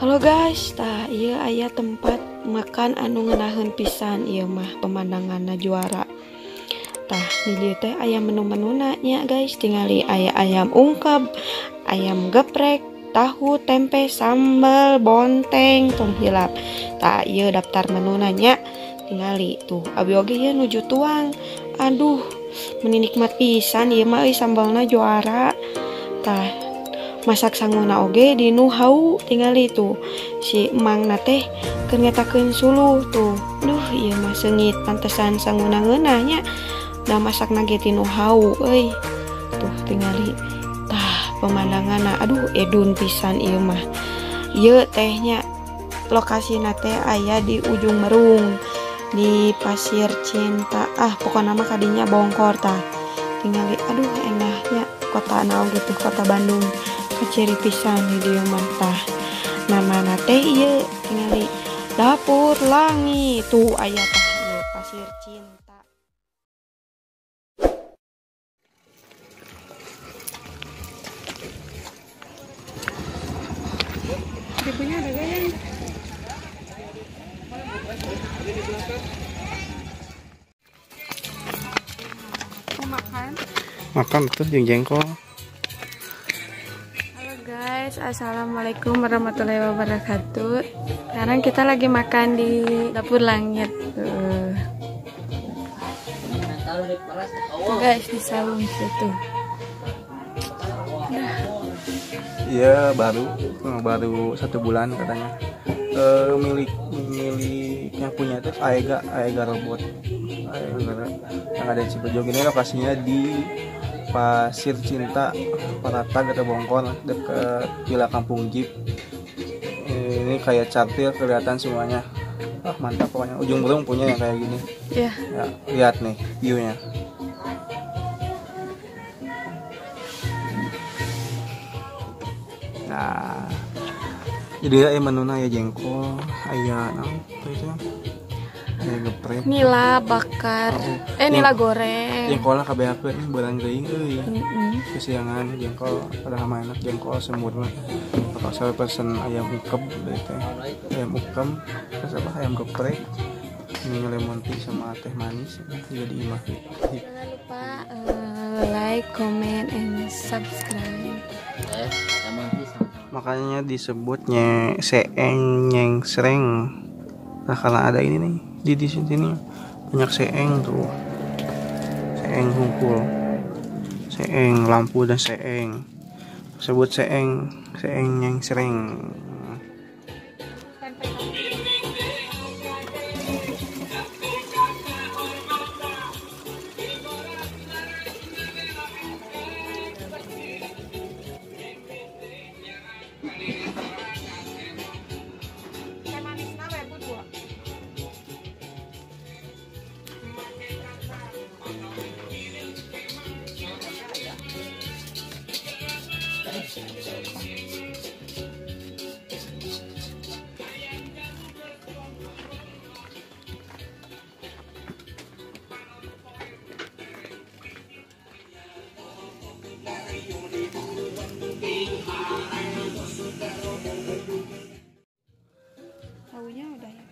Halo guys, tah ieu aya tempat makan anu ngeunaheun pisan ieu mah pemandanganna juara. Tah di dieu teh aya menu-menuna nya guys, tingali aya ayam ungkep, ayam geprek, tahu, tempe, sambal, bonteng, tong hilap. Tah ieu daftar menuna nya, tingali tuh abi oge ieu nuju tuang. Aduh, meni nikmat pisan ieu mah euy, sambalna juara. Tah masak sanguna oge di nu hau, tingali tuh si emangna teh keur ngetakeun suluh tuh. Duh, ieu mah seungit pantesan sanguna ngeunah nya, da masakna ge ti nu hau euy. Tuh tingali tah pemandanganna, aduh edun pisan ieu mah. Ieu teh nya lokasina teh aya di Ujung Merung di Pasir Cinta, ah pokona mah kadinya Bongkor. Tah tingali, aduh enahnya kota naon gitu, kota Bandung kaciri pisan di dieu mah. Tah namana teh ieu tingali Dapur Langit tuh aya tah ieu Pasir Cinta. Ribunya ada gak yang? Mau makan? Makan tuh jeung jengkol. Halo guys, assalamualaikum warahmatullahi wabarakatuh. Sekarang kita lagi makan di Dapur Langit. Tuh guys, di saung situ. Iya, baru 1 bulan katanya. Milik yang punya itu Aega robot. Aega yang ada di Cipejog ini, lokasinya di Pasir Cinta, Paratag atau Bongkor, dekat Villa Kampung Jeep. Ini kayak cartil kelihatan semuanya. Ah, mantap pokoknya. Ujung Berung punya yang kayak gini. Iya. Ya, lihat nih view-nya. Nah, jadi ya menuna ya jengkol, aya naon itu ya. Aya geprek. Nila bakar. Oh, nila goreng. Jengkolna kabeakeun beurang geuing euy. Kesiangan jengkol, padahal mah enak jengkol semurna. Bapak saya pesen ayam ungkep teh. Ayam ungkep, terus apa ayam geprek. Ini lemon tea sama teh manis jadi imah. Jangan lupa like, comment, and subscribe. Makanya disebutnya seeng nyeng sreng. Nah, karena ada ini nih di sini banyak seeng tuh. Seeng hungkul, seeng lampu dan seeng. Sebut seeng, seeng nyeng sreng. Tahunya udah ya.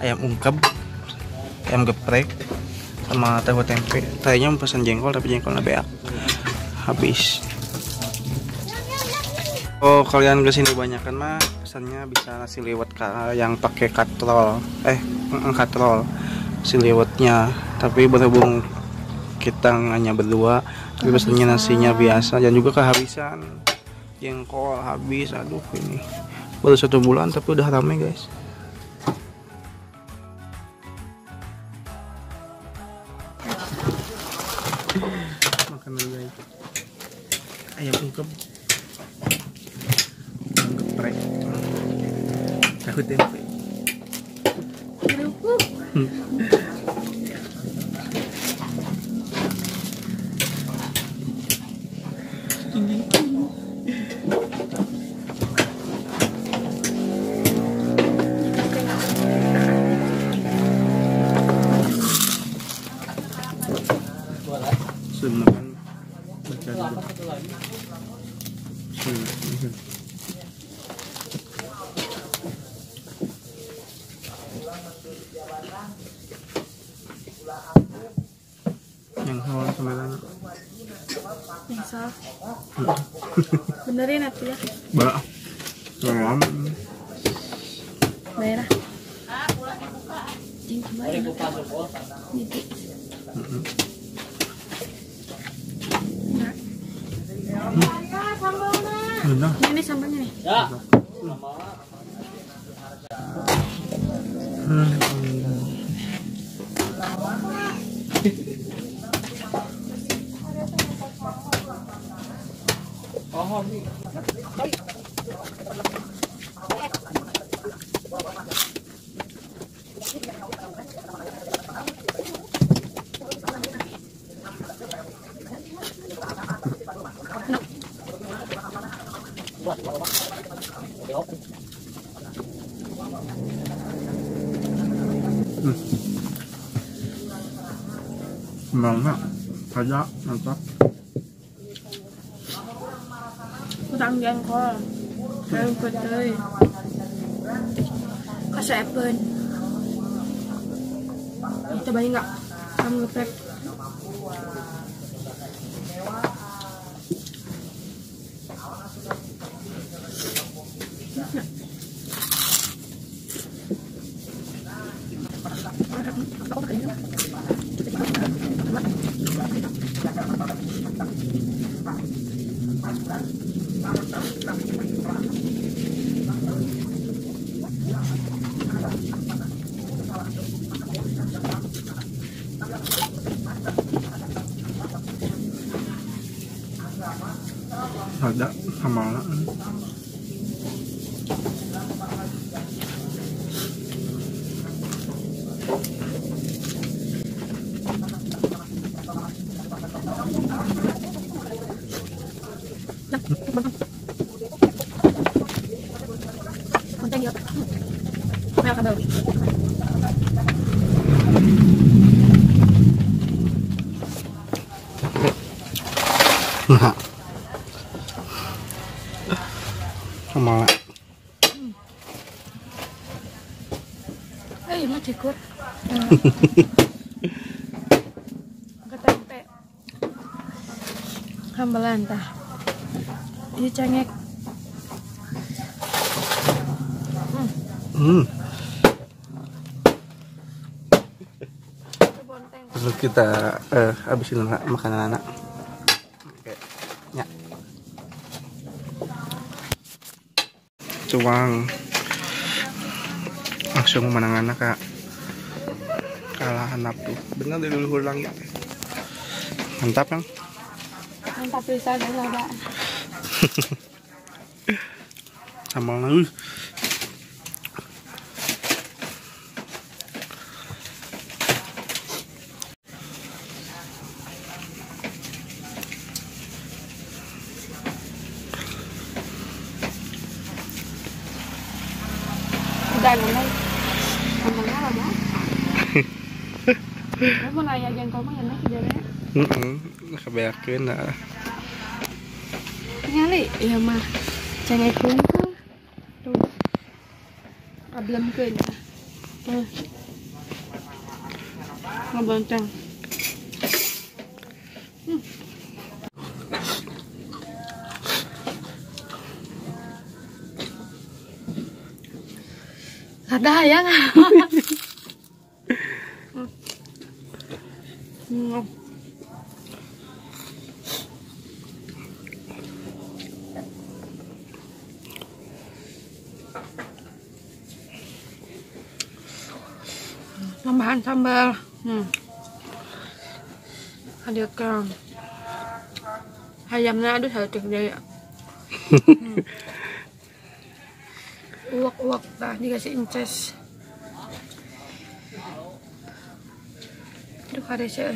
Ayam ungkep, ayam geprek, sama tahu tempe. Tadinya mau pesan jengkol tapi jengkolnya beak habis. Oh, kalian kesini banyak kan mah pesannya bisa nasi liwet yang pakai katrol, katrol nasi liwetnya. Tapi berhubung kita hanya berdua, tapi pesannya nasinya biasa dan juga kehabisan jengkol habis. Aduh, ini baru 1 bulan tapi udah rame guys. Makan dulu guys, ayam ungkep, geprek, tahu tempe. Sebelum makan baca dulu. Yang soal sebenarnya. Yang soal. Benerin atuh ya. Bah. Bayar. Jeung kumaha? Gitu. Ini sambalnya nih. Ya. Mangga, ada mantap. Kurang jengkol, kayu petai, kasepen. Cobain nggak? Kamu geprek. Ada sama nah. Sama. Mah cikur. Ke tempe. Hambelan tah. Ieu cengek. Terus kita habisin makanan anak. Oke. Ya. Cuang langsung memenang anak kak kalah hanap tuh bener dari luhur langit. Mantap kan? Mantap pisan lah. Sambal lagi. Udah mulai sambalnya lama. Mau nanya jengkol mah enak sejarahnya. Kebeakeun lah. Ningali ya mah cengek hungkul. Tuh. Kablemkeun. Ngabonceng. Ada ya. Tambahan sambal. Ada ke ayamnya, aduh satu deh. Uak-uak dah dikasih inces. Aduh ada sih.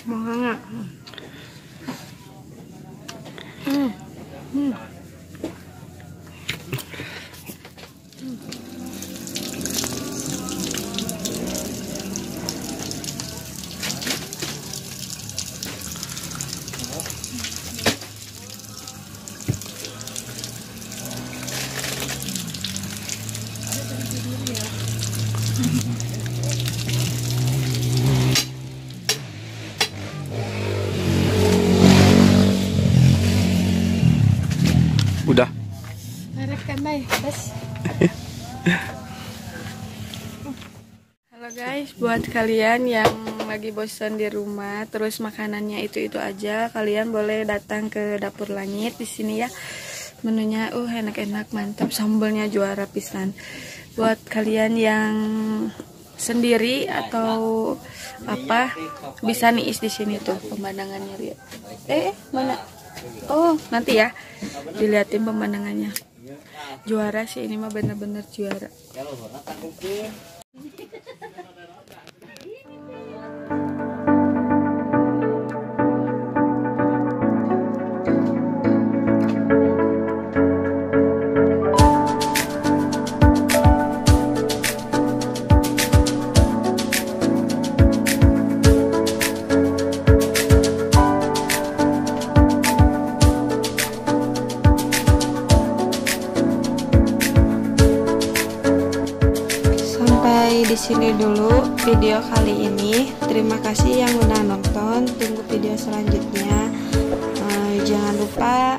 Mangga. Udah. Halo guys, buat kalian yang lagi bosan di rumah terus makanannya itu-itu aja, kalian boleh datang ke Dapur Langit di sini ya. Menunya enak-enak, mantap, sambelnya juara pisan. Buat kalian yang sendiri atau apa, bisa niis di sini tuh pemandangannya, lihat. Mana? Oh, nanti ya dilihatin pemandangannya. Juara sih ini mah, bener-bener juara. Di sini dulu video kali ini. Terima kasih yang udah nonton. Tunggu video selanjutnya. Jangan lupa